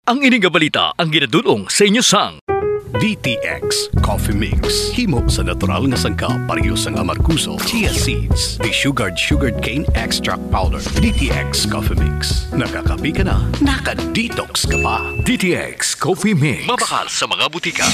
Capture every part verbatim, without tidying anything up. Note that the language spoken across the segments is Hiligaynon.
Ang ini nga balita ang ginadul-ong sa inyo sang D T X Coffee Mix. Himo sa natural nga sangkap, pareho sang amargoso, chia seeds, desugared sugarcane extract powder. D T X Coffee Mix. Nakakape ka na, naka-detox ka pa. D T X Coffee Mix. Mabakal sa mga butika.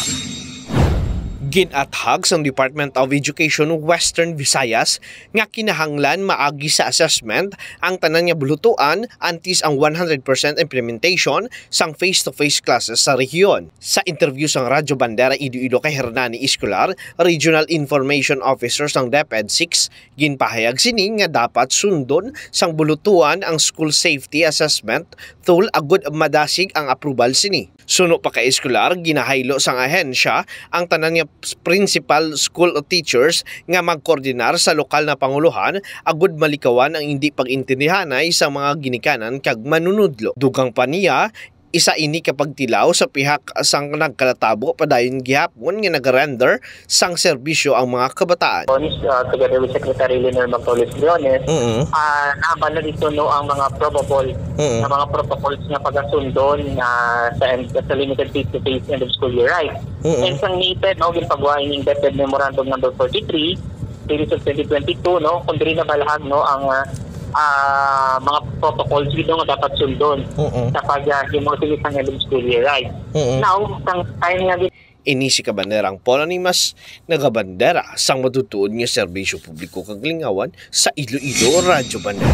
Ginathag sang Department of Education Western Visayas nga kinahanglan maagi sa assessment ang tanan nga bulutuan antes ang one hundred percent implementation sang face-to-face classes sa rehiyon. Sa interview sang Radyo Bandera Iloilo kay Hernani Escolar, Regional Information Officer sang DepEd six, ginpahayag sini nga dapat sundon sang bulutuan ang school safety assessment tool agud madasig ang approval sini. Suno pa kay Escolar, ginahaylo sang ahensya ang tanan nga principal, school o teachers nga magkoordinar sa lokal na pangulohan agud malikawan ang indi pag-intindihanay sa mga ginikanan kag manunudlo. Dugang pa niya, isa ini ka pagtilaw sa pihak sang nagkalatabo padayon gihapon nga nagarender sang serbisyo ang mga kabataan. Uh, together with Secretary Leonel Magtoles Briones, Mm-mm. uh, naabala dito, no, ang mga probable Mm-mm. na mga protocols nga pagasundon uh, sa, sa limited face-to-face end of school year, right? Mm-mm. And sang NEPED, no, ginpagwa ini DepEd Memorandum Number forty-three, series of twenty twenty-two, no, kung diri nabalahag, no, ang uh, uh, mga protocols dito nga dapat sundon Mm-mm. sa pag uh, himo sang end of school year, right? Mm-mm. Now, sang time nga Ini si Kabanderang Paul Animas, nagabandera sang matutuod nga serbisyo publiko kag lingawan sa Iloilo Radyo Bandera.